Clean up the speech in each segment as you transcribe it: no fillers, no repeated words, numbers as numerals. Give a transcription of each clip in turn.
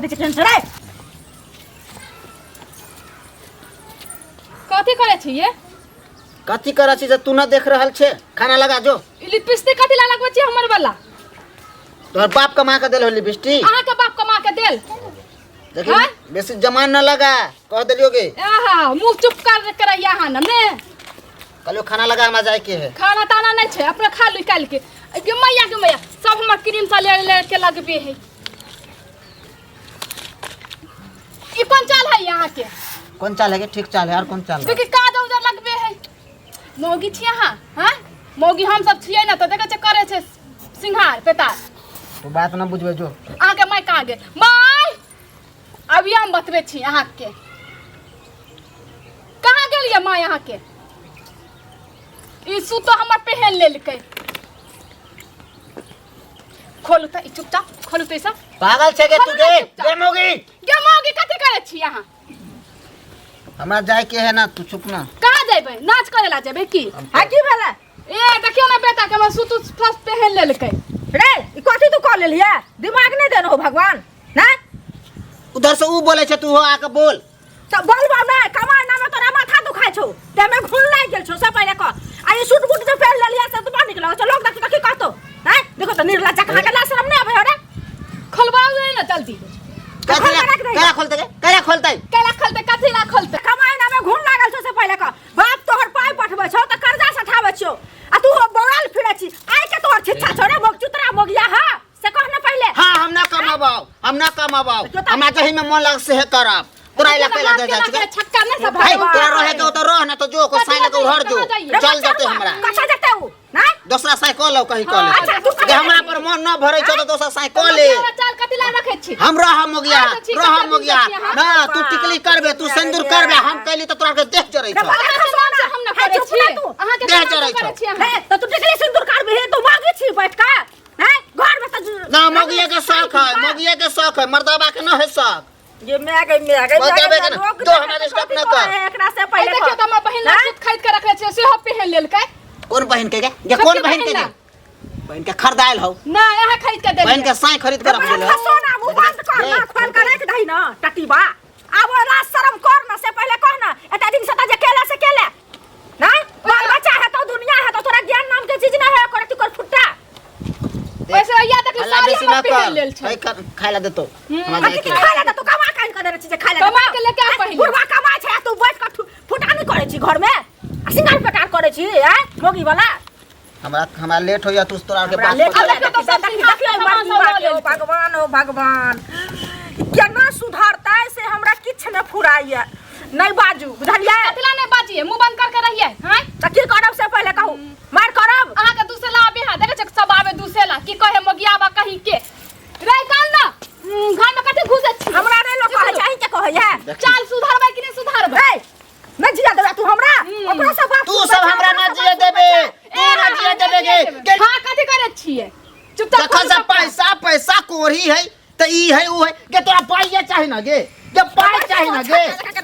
पति छै केहन छै रे। कथी करै छी ये? कथी करै छी जे तू न देख रहल छे? खाना लगा जो। ई लिपस्टिक कथी ला लगबै छी हमर वाला? तोहर बाप कमा के देल हो लिपस्टिक? अहाँ के बाप कमा के देल। देखी हाँ? बेसी जमान न लगा, कह देलियो गे। आहा, मुंह चुप कर करैया अहाँ न ने। कहलियो खाना लगा, हमरा जाय के है। खाना ताना नहीं छै, अपने खा लू काल्हि के। गे मैया, गे मैया, सब हमर क्रीम सा ले ले के लगबे है। ई कोन चाल है अहाँ के? कोन चाल है गे? ठीक चाल है, और कोन चाल है? देखी काज उजर लगबे है। मौगी छी अहाँ? हाँ, मौगी हम सब छियै ने तऽ देखै छियै करै छै सिंघार पेतार। तू बात न बुझबे जो। अहाँके माय कहाँ गेल? माय, अभी हम बतबै छी अहाँके। कहाँ गेलियै माय अहाँके? ई सूतो हमर पहन लेलकै। खोलू तऽ ई, चुपचाप खोलू तऽ ई सब। पागल छै गे तू? खोलू ने गे चुपचाप। गे मौगी, गे मौगी, कथी करै छी अहाँ? हमरा जाय के है ना, तू चुप ना। कहाँ जेबै? नाच करे ला जेबै की? आ की भेलै? ए देखियौ ने बेटा के, हमर सूत फर्स्ट पहन लेलकै। रे, ई कथी तू कऽ लेलियै? दिमाग नहि देने हो भगवान ना? उधर से ऊ बोले छै, तू हो आके बोल। तऽ बोलबो नहि, कमाइ नामे तोरा माथा दुखाइ छौ, देहमे घुन लागि गेल छौ से पहिले कह। आ ई सूट बूट जे पहिर लेलियै से तऽ बड़ नीक लगै छौ, लोक देखतौ तऽ की कहतौ? आँय, देखो तऽ निर्लज्जा कहाँ के, लाज शरम नहि आबै हौ रे? खोलबाउ ने जल्दी। कथी खोल के राख दही। केना खोलते गे? केना खोलते? केला खोलते? कथी ला खोलते? कमाइ नामे घुन लागल छौ से पहिले कह। बाप तोहर पाइ पठबै छौ तऽ कर्जा सठाबै छियौ आ तू बौआल फिरै छी। आइ के तोहर छिच्छा छौ रे मोग चुतरा मोगिया? हा, से कह ने पहिले। हाँ, हम ना कमाबाओ, हम ना कमाबाओ। तो हमरा जही में मन लाग से करब। तोरा इला कैला दे जाइ छै? छक्का नहि सब। भाई, तोरा रहे के तो रह, ना तो जो को साई लगे उहर जो। कहाँ चल जाते हमरा। कतऽ जेतै उ? ना दोसरा साई कऽ लो, कहीं कऽ ले। अच्छा, तू जे हमरा पर मन न भरै छौ तऽ दोसरा साई कऽ ले। चाल कथी ला रखै छी? हम रह मोगिया। अच्छा, ठीक है, रह चल, मोगिया। ठीक है, ना तू टिकली करबे, तू सिंदूर करबे, हम कैली तऽ तोरा के देख जरै छौ। अहाँके नाम से हम न हे, करै चुप छी। ना तू। अहाँके देह नाम से जरै करै छौ। छी अहाँ। हे, तऽ तू टिकली सिन्दूर करबिही? तू मांगै छी बैठ कऽ? हैं, घर में तऽ ना मोगिया के शौक है, मोगिया के शौक है, मर्दाबा के न है शौक। ये मैं गई, मैं गई। बताबे के ना, तो हमरा डिस्टर्ब न कर। एकरा से ए पहिले देखियौ तऽ हमर बहिन ला हैं? सूट खरीद के रखले छियै, सेहो पहिन लेलकै। कोन बहिन के गे? गे कोन सबके बहिन के बहिन गे? ला। बहिन के खरीदायल हौ? नहि, अहाँ खरीद के बहिन देलियै। के साई खरीद के रख देले हौ। सोना मुंह बंद कर ना, खोल के राख दही ना टटीबा। आब ओ राज शरम कर ना, से पहिले कह ना। एते दिन से त जे केला से केले ना, बाल बच्चा है तो दुनिया है तो तोरा ज्ञान नाम के चीज ना है कर तू कर फुट्टा। वैसे या देख, हल्ला साड़ी बेसी हमर न पहिन कर। लेल छै। है खाय ला देतो हमरा कथी जाय के के। खाय ला? तू कमा के आनि के देने छी जे खाय ला? कमा के लेके आ पहिले। बुढ़वा कमा छै आ तू बैठ के फुटानी करै छी घर में आ सिंगार पेटार करै छी आ मोगी वाला। हमरा हमरा लेट हो जा, तू तोरा के हमरा बात लेट पता हो देखियौ देखियौ तऽ सब देखियौ, सिंघार देखियौ, सामान मर्जी सब लऽ बात, ओ लेलकै। भगवान, ओ भगवान, केना सुधरतै से हमरा किछु नहि फुराइए। नहि बाजू, बुझलियै? कथी ला नहि बाजियै? मुंह बंद करके रहियै? हैं, तऽ की करब से पहिले कहू, मार करब? अहाँके दूसरे ला आबे है, देखै छियै सब आबे दूसरे ला। की कहे मोगियाबा कहीं के रे, काल ना घर में कथी घुसै छी? हमरा नहि लोक कहै छै, अहीं के कहैए। चाल सुधारबै कि नहि सुधारबै? ए, नहि जिया देबै तू हमरा ओकरो से बाप। तू सब हमरा न जिए देबे, तू न जिए देबे गे गे। हाँ, कथी करै छियै? चुपचाप जखन खोलू से कपड़ा। पैसा पैसा कोढ़ी है तऽ ई है ऊ है गे। तोरा पाइये चाही ना गे? गे पाइ चाही ना गे?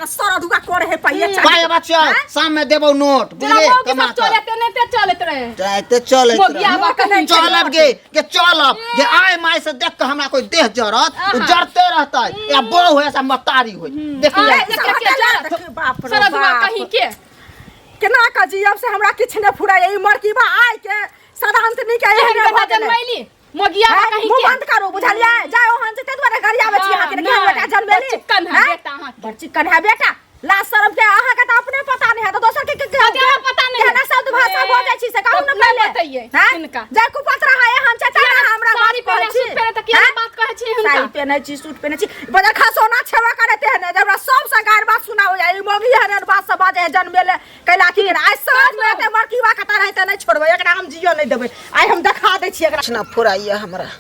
सर दुआ करे है पाइये चाही। पाइ बच्चा, शाम में देबौ नोट। जेना बुझले? मौगी कमा सब चलैत तेनाहिते चलैत रहे। जाइते चलैत मोगिया रह। बा कहीं के। चलब गे, गे चलब गे। आय my से देख के हमरा कोई देह जरत आहा। उ जरते रहतै या बहू है से मतारी होई देखिए। आय, देखिए, के जरत। बाप रे सरदुआ बाप। कहीं के। केना कऽ जियब से हमरा किछु नहि फुराय। ई मरकीबा आय के सदांतनी के एहन एहने भऽ बेटा गेलै। जनमैली मोगिया बा हैं? कहीं मुँह के। बंद करू, बुझलियै? जाय ओहन छै, ताहि दुआरे गरियाबै छी अहाँके, नहि, के बेटा जनमेली। बड़ चिक्कन है हैं? बेटा अहाँके। बड़ चिक्कन है बेटा। लाज शरम के अहाँके तऽ अपने पता नहि है तऽ दोसर के कथी हमरा पता नहि है? केना शब्द भाषा ए, बजै छी से कहू ने तऽ नहि पहिले। बतैयै हैं? हिनका। जाय कुपत्र है एहन छै तेना हमरा बात साड़ी कहै पहिरे छी। सूट पहिरे तऽ किया हैं? बात कहै छी हिनका? साड़ी पहिनै छी, सूट पहिनै छी, बजर खसौना छेबे करे तेहने जे हमरा सबसँ गारि बात सुनाओ जाय। ई मौगी एहन बात सब बाजै है जनमेले कैला की केना। आइ साँझ मे एते मरकीबा कता रहै नहि छोड़बै एकरा, हम जियो नहि देबै। आइ हम देखा दै छी एकरा। किछु न फुराइए हमरा,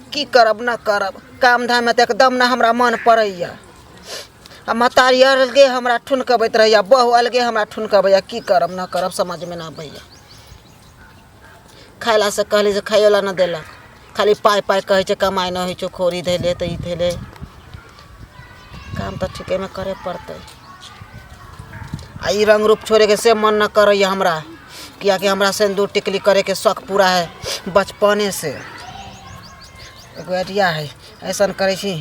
की करब न करब। काम धाममे तऽ एकदम न हमरा मन पड़ैए आ महतारी अलगे हमरा ठुनकबैत रहैए, बहु अलगे हमरा ठुनकबैए। की करब न करब समझमे न अबैए। खाय ला से कहली से खाइयो ला न देलक, खाली पाइ पाइ कहै छै। कमाइ नहि होइ छौ, खोरी धैले तऽ ई धैले। काम तऽ ठीकेमे करे पड़तै आ ई रंग रूप छोड़ैके से मन न करैए हमरा, किएकि हमरा सिन्दूर टिकली करैके शौक पूरा है बचपनेसँ। एगो आइडिया है, अइसन करै छी।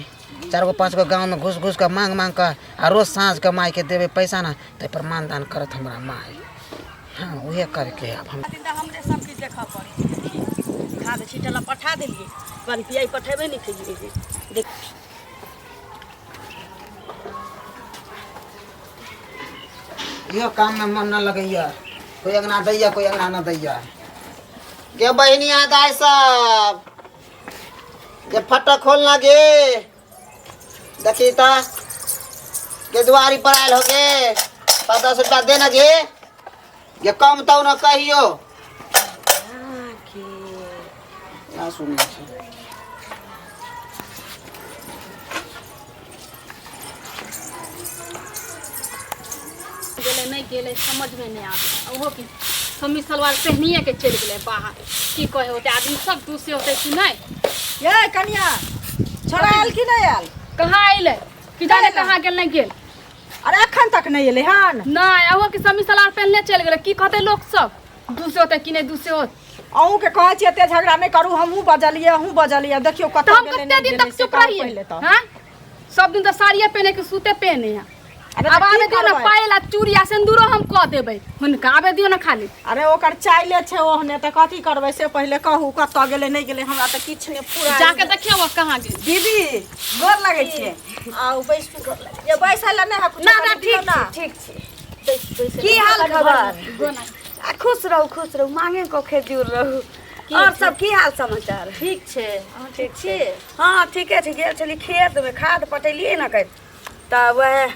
चारि गो पाँच गो गाँवमे घुसि घुसि कऽ माँग माँग कऽ आ रोज साँझ कऽ मायके देबै पैसा ने ताहिपर मानदान करत हमरा माय। हँ उहे करके आब हम तऽ हमरे सब किछु देखऽ पड़ै छै। खाद छीटऽ लए पठा देलियै, पनपियाइ पठेबे नहि केलियै। देख इहो काममे मन न लगैया, कोइ अङ्गना दैया कोइ अङ्गना न दैया। गे बहिनिया दाय सब गे फटक खोल ना गे, देखी त गे दुआरी पर आयल हो गे, 5-10 रुपया दे ना गे, गे कम तो न कहियो ना सुनै छै। गेलै नहि गेलै समझमे नहि आबै। ओहो कि समीज सलवार पहनिए के चलि गेलै बाहर, की कहे होतै आदमी सब दूसे होतै कि नहि। ये कनिया छोड़ा आयल कि नहि आयल? कहाँ अयलै कि जाने कहाँ गेल नहि गेल। अरे एखन तक नहि एलै हन? नहि, ओहो कि समीज सलवार पहनले चलि गेलै, की कहतै लोक सब, दूसे होतै कि नहि दूसे होतै। अहूँके कहै छियै एते झगड़ा नहि करू, हमहूँ बजलियै अहूँ बजलियै, देखियौ तऽ कतऽ हम गेलै कते नहि दिन गेलै तक से चुप कहू रहियै? पहिले तऽ। हाँ सब दिन तऽ साड़िये पहने के सूते पहने है। अरे अब तऽ की आबे दियौ ने करबै? पायल आ चूड़ी आ सिन्दूरो हम कऽ देबै हुनका, आबे दियौ ने खाली। अरे ओकर चाइले छै ओहने, तऽ कथी करबै से पहिले कहू, कतऽ गेलै नहि गेलै, हमरा तऽ किछु नहि पूरा। जाके देखियौ ओ कहाँ गेल। दीदी गोर लगै छियै। आउ बैसू, ये बैसै लए नहि है कुछो, ना ना कनि दियौ ठीक ना। छै ठीक छै। की हाल खबर? आ खुश रहू खुश रहू, मांगे को खेजूर रहू। और सब की हाल समाचार? ठीक छै, अहाँ ठीक छी? हँ ठीके छै। गेल छली खेतमे, खाद पटेलियै ने काल्हि, तऽ वएह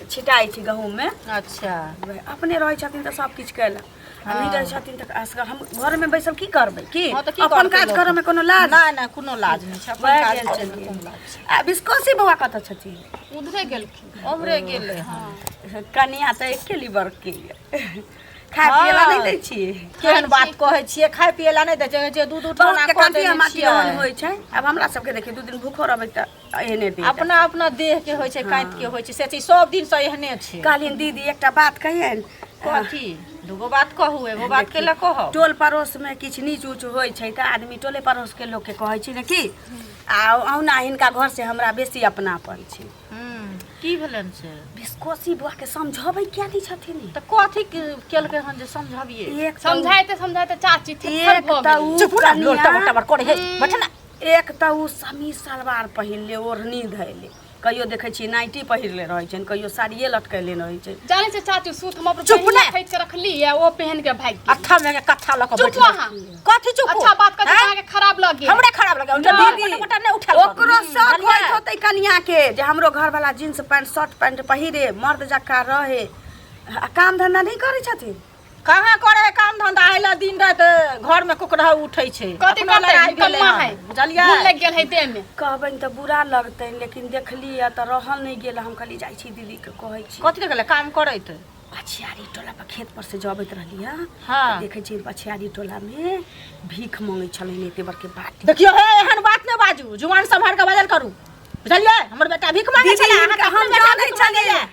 छिटाइ छी गहूँममे। अच्छा। वएह अपने रहै छथिन तऽ सब किछु कयलक, आ नहि रहै छथिन तऽ असगर हम घरमे बैसल की करबै? की हँ, तऽ की अपन करतै काज लोक? करऽमे कोनो लाज? नहि नहि, कोनो लाज नहि छै, अपन वएह काज गेल करैमे छलियै। कोन लाज छै। आ बिस्कोसी बौआ कतऽ छथिन? उधरे गेलखिन। उम्हरे गेलै हन। कनिया तऽ एके लीवर के यऽ। खाय पियै ला नहि दै छियै? केहन बात कहै छियै, खाय पियै ला नहि दै छै, जे दूध बहुत उठौना के कऽ कांटी देने माटी ओहन छियै। होइ छै। आब हमरा सबके देखियौ, 2 दिन भूखो रहबै तऽ एहने देह। अपना अपना देह के होइ छै, काँति के होइ छै, से चीज सब दिन से एहने छै। कहलियनि दीदी एकटा बात कहियनि। कथी? दूगो बात कहू, एगो बात केला कहब? टोल पड़ोसमे किछु नीच ऊँच होइ छै तऽ आदमी टोले पड़ोसके लोकके कहै छै ने कि आ अहुना हिनका घरसँ हमरा बेसी अपनापन छै। की भेलनि से? बिस्कोसी बौआके समझबै किया नहि छथिन? तऽ कथी केलकै हन जे समझबियै? एक तऽ समझाइते समझाइते चाची थेथर एक भऽ तऽ गेलै। उ चुप ना, लोल कनिया टबर टबर करे है, बैठ ना। एक तऽ उ समीज सलवार पहिरले ओढ़नी धैले, कहियो देखै छियै नाइटी पहिरले रहै छनि, कहियो साड़िये लटकैले रहै छै। जानै छै चाची, सूत हम अपन चुप बहिन ने। खरीद के रखली है, ओ पहन के भागि गेल। अत्था में के कत्था लऽ कऽ चुप बैठल। अहाँ। कथी चुप? अच्छा बात कहै छी, हैं? अहाँके खराब लग गेल। हमरे खराब लगे? दीदी, मोटा मोटा नहि उठायल करू। ओकरो शौक बुझलियै? होइत होतै कनिया के जे हमरो घरवाला जींस पैंट शर्ट पैंट पहिरे, मर्द जकाँ रहे। आ काम धंधा नहि करै छथिन? कहाँ करे है काम धंधा? आइला दिन राति घर में कुकरहा उठै छै। कथी अपनो करतै? लड़ाई भेलै निकम्मा हन, है। बुझलियै? भूल लागि गेल है देह में। कहबनि तऽ बुरा लगतनि, लेकिन देखलियै तऽ रहल नहि गेल। हम कहली जाइ छी दीदीके कहै छी। कथी देखले काम करैत? पछियारी टोला पर खेत पर से जबैत रहली हँ, हाँ। देखै छी पछियारी टोला में भीख मांगै छलै एते बड़के बाटी। देखियौ हे, एहन बात नहि बाजू, जुबान सम्हार के बाजल करू, बुझलियै? हमर बेटा भीख मांगे दीदी, छलै, हिनका अहाँके हम अपने बेटा जानै भीख मांगैया। छलियै,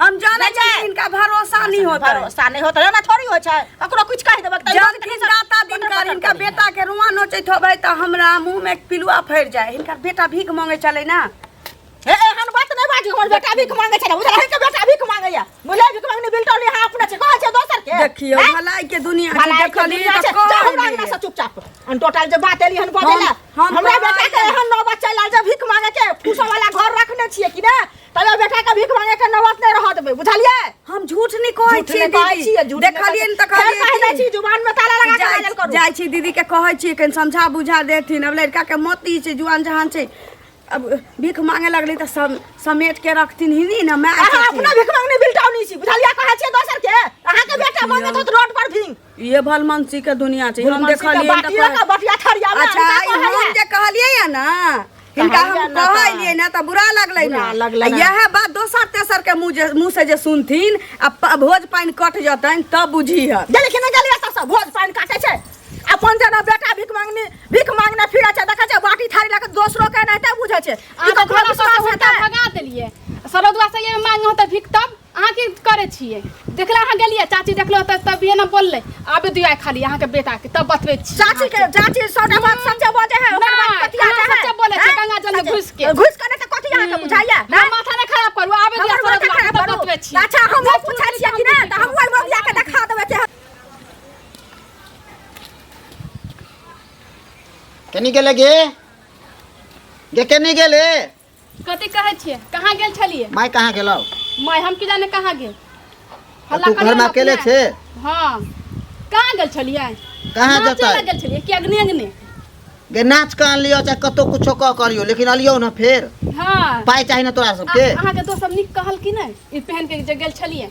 हम जानै छलियै हिनका भरोसा नहि होतै। भरोसा नहि होतै, एना थोड़ी होइ छै, ककरो किछु कहि देबै तऽ जानथिन दाता दिनकर हिनका बेटा के रुआ नोचैत होबै तऽ हमरा मुँह में पिलुआ फड़ि जाय। हिनकर बेटा भीख मांगै छलै ना। हे, एहन बात नहि बाजू, हमर बेटा भीख मांगे छलै, बुझल? अहाँके बेटा भीख मांगैया, बुझलियै? भीख मांगने बिलटौली अहाँ अपने छै, कहै छै दोसर के। देखियौ हैं? भलाई के दुनिया छै, भलाई के देखलियै दुनिया तऽ छै। जाउ हमरा कहलियै। अंगना से चुपचाप। अन टोटल जे बात एली हन बजै ला, हम हमरा बेटा के कहलियै। एहन नौबत चलि आयल जे भीख मांगे के फूसा वाला घर रखने छियै कि ने, तब बेटा के भीख मांगे के नौबत नहि रहऽ देबै, बुझलियै? हम झूठ नहि कहै झूठ छियै नहि कहै दीदी। छियै, झूठ नहि देखलियै कहै ने तऽ छियै। फेर कहलियै कहि दै की? छी, जुबान में ताला लगा के बाजल करू। जाइ छी दीदी के कहै छियै कनि समझा बुझा देथिन। अब लड़का के मति छै, जुआन जहान छै, अब भीख मांगे लगलै तऽ सब समेट के रखथिन हिनी ने माय अहाँ छथिन। अपना भीख मांगने बिलटौनी छी, बुझलियै? कहै छियै दोसर के, अहाँके बेटा मांगैत होत रोड पर भीख। ये भलमनसी के दुनिया छै, हम भलमनसी के देखलियै तऽ बाटियो के बटिया थरिया में अच्छा, हुनका ई कहैया। हम जे कहलियै या ना, हिनका हम कहलियै ना तऽ- कहलियै ना तऽ बुरा लगलै ना। बुरा लगलै ना। इएह बात दोसर तेसर के मुँह से जे सुनथिन आ भोज पानि कट जतनि तब बुझिहत। गेलखिन नहि गेलियै एतऽ सँ, भोज पानि काटै छै। अपन जेना बेटा भीख मांगने भीख मांगने फिरै छै, देखै छै बाटी थारी लऽ कऽ दोसरो के एनाहिते बुझै छै। ई अहाँ ककरो घोड़ा विश्वास सबके हुनका हेतै? भगा देलियै। सरदुआ से ये मांगे होतै भीख तब अहाँ की करै छियै देखला अहाँ गेलियै चाची देखलो तऽ तभिए ने बोललै आबे दियौ आइ खाली अहाँके बेटाके तब बतबै छी चाची के चाची सौटा बात सच्चे बजे है ओकर बात नहि, कथी आ अहाँ जाए है सच्चे बोलै छियै, हैं? गंगा जलमे घुसि के। घुसि के नहि तऽ कथी अहाँके बुझाइया ना माथा नहि खराब करू आबे दियौ हमर माथा सरद खराब तब करू बतबै छी अच्छा हम पूछै छियै कि नहि तऽ हम ओहि मौगिया के देखा देबै के केनी गेले गे गे केनी गेले कथी कहै छियै कहाँ गेल छलियै माय कहाँ गेलौ माय हम की जाने कहाँ गेल हल्ला तू करियौ घरमे ने अकेले अपने। छे हाँ कहाँ गेल छलियै कहाँ नाचे जतै लए गेल छलियै कि अग्नि अग्नि गे नाच कऽ अनलियौ चाहे कतौ कुछो कऽ कऽ अनलियौ लेकिन अनलियौ ने फेर हाँ पाइ चाही ने तोरा सबके अहाँके दोस्त सब नीक कहल कि नहि ई पहन के जे गेल छलियै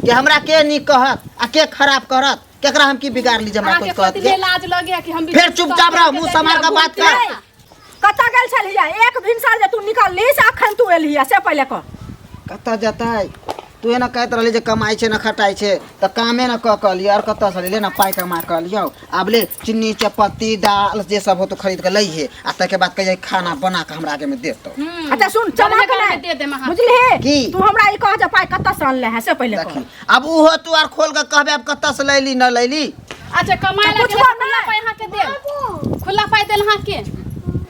कि हमरा के नीक कहत आ के खराब करत केकरा हम की बिगाड़ ली जे हमरा अहाँके कोई कहत कथी गे ले लाज लगे कि हम भी फेर चुपचाप रह, मुँह सम्हार के बात कर। कतऽ गेल छलियै एक भिनसर जे तू निकलली से अखन तू एलियै से पहिले कह कतऽ जेतै तू एना कहैत रहली जे कमाइ छै ने खटाइ छै तऽ कामे ने कऽ कऽ लिअ आओर कतऽ से ले ने पाइ कमा कऽ लियौ आब ले चिन्नी चपत्ती दाल जे सब होतो खरीद कऽ लैहे आ ताहिके बाद कहियै खाना बना कऽ हमरा आगेमे देतौ अच्छा सुन चमक घरमे नहि दे देम अहाँके। बुझलिही की? तू हमरा ई कह जे पाइ कतऽ से अनले है से पहिले कह देखी आब ओहो तू आर खोल कऽ कहबे आब कतऽ से लैली न लैली अच्छा कमाए तऽ ला पुछबो गेलै खुला नहि। पाइ अहाँके देल खुला पाइ देल अहाँके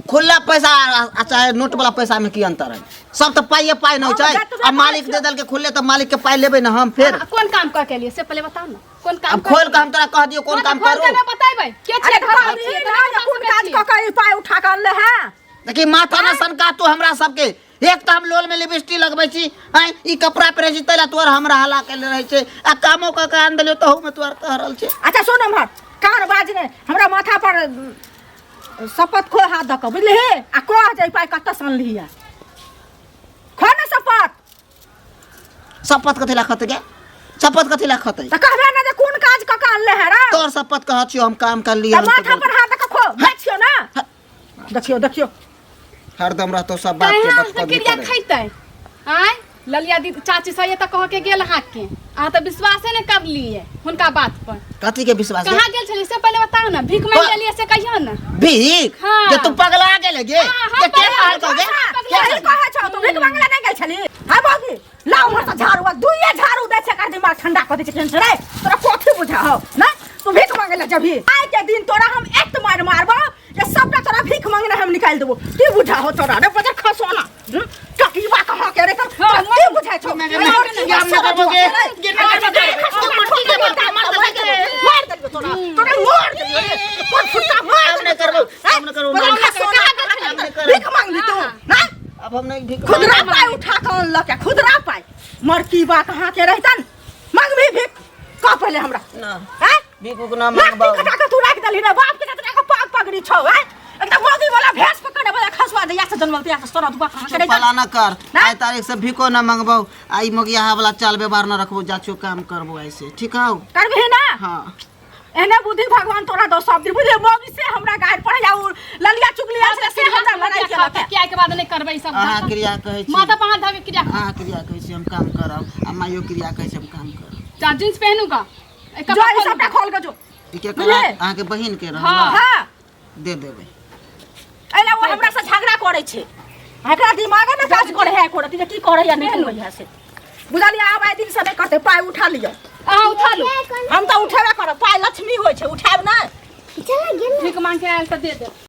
खुला पैसा आ चाहे नोट वाला पैसा में की अंतर है सब तऽ पाइए पाइ न होइ छै हम जतबे आ मालिक दे देलकै खुले तऽ मालिक के पाइ लेबै ने हम फेर अहाँ कोन काम कऽ के एलियै से पहिले बताउ ने कोन काम अब खोल के हम तोरा कह दियौ कोन काम खोल के करू नहि बतेबै के अरे छियै घर कहबही छियै ना जे कोन काज कऽ के ई पाइ उठा कऽ अनले है देखी माथा न सनका तू हमरा सबके एक तऽ हम लोल में लिपस्टिक लगबै छी आँय ई कपड़ा पहिरै छी ताहि लए तोहर हमरा हला केले रहै छै आ कामो कऽ के आनि देलियौ तहूमे तोहर कह रहल छै अच्छा सुन हमर कान बाज नहि हमरा माथा पर शपथ खो हाथ दऽ कऽ बुझलिही आ कह जे ई पाइ कतऽ से अनलिही है खो ने शपथ शपथ कथी लए खतै गे शपथ कथी लए खतै तऽ कहबे ने जे कोन काज कऽ के अनले है रे तोहर शपथ कहै छियौ हम काम कर लियै तऽ माथा पर हाथ दऽ कऽ खो देखियौ ना देखियौ देखियौ हरदम रहतो सब बात के कहाँ बतकबी से क्रिया करे खैतै आँय ललिया दीदी चाची सही तऽ कह के गेल अहाँके अहाँ तऽ विश्वासे नहि करलियै हुनका बात पर कथी के विश्वास कहाँ गेल छलियै से पहिले बताउ ने भीख मांगि गेलियै से कहियौ ने भीख हाँ। जे तू पगला गेले गे हाँ, हम जे के पगला कहल गे पगला सही कहै छौ तू भीख मांगला नहि गेल छली हाय बाबी लाउ उम्हर से झाड़ू आ दुइये झाड़ू दै छै एकर दिमाग ठंडा कऽ दै छै केहन छै रे तोरा कथी बुझा हौ नहि तू भीख मांगे ला जबही आइ के दिन तोरा हम एक मार मारबौ जे सबटा तोरा भीख मांगने हम निकालि देबो की बुझा हो तोरा रे बजर खसोना टकीबा कहाँ के रे तोरा तोरा की बुझाइ छौ मार देबो तोरा तोरा मार देबो रे कोन फुट्टा मार हम नहि करबौ हम नहि करबौ बजर खसोना भीख मांगली तू ना अब हम नहीं भीख खुदरा पाई उठा के अनलक है खुदरा पाई मरकीबा कहाँ के रहितन मांगबी भीख कह पहिले हमरा ना हैं भीख उख ना नाक मांगबौ कटा के तू राख देलही रे बाप के कतना के पाग पगड़ी छौ हैं एकदम मोदी वाला भेष पकड़े वाला खसवा दे या से जन्मल ते या से तोरा दुआ कहाँ के रहितन फलाना कर ना? आइ तारीख से भीखो ना मांगबौ आ ई मोगियाहा वाला चाल व्यवहार ना रखबौ जाछो काम करबौ ऐसे ठीक हौ करबही ना हाँ एहने बुद्धि भगवान तोरा दो सब दिन बुझले मौगी से हमरा गाड़ पड़े या उ ललिया चुगली छै से हमरा लड़ाई केलक है। किया के बाद नहीं करबै ई सब अहाँ क्रिया कहै छी माथा पर हाथ धऽ के क्रिया अहाँ क्रिया कहै छी हम काम करब आ माइयो क्रिया कहै छी हम काम करब जा जींस पहनू गा ए, जो कपड़ा ई खोलू सबटा गा। खोल के जो ई के बुझले? अहाँके बहिन के रहल हाँ। हाँ दे देबै एला वो हमरा से झगड़ा करे छै एकरा दिमागे में काज करे है कोरती जे की करे या नहीं करे है से बुझलियै आब आइ दिन से नहीं करते पाइ उठा लिअ अहाँ उठा लू हम तऽ उठेबे करब पाइ लक्ष्मी होइ छै उठायब नहि भीख मांग के आयल तऽ दे देब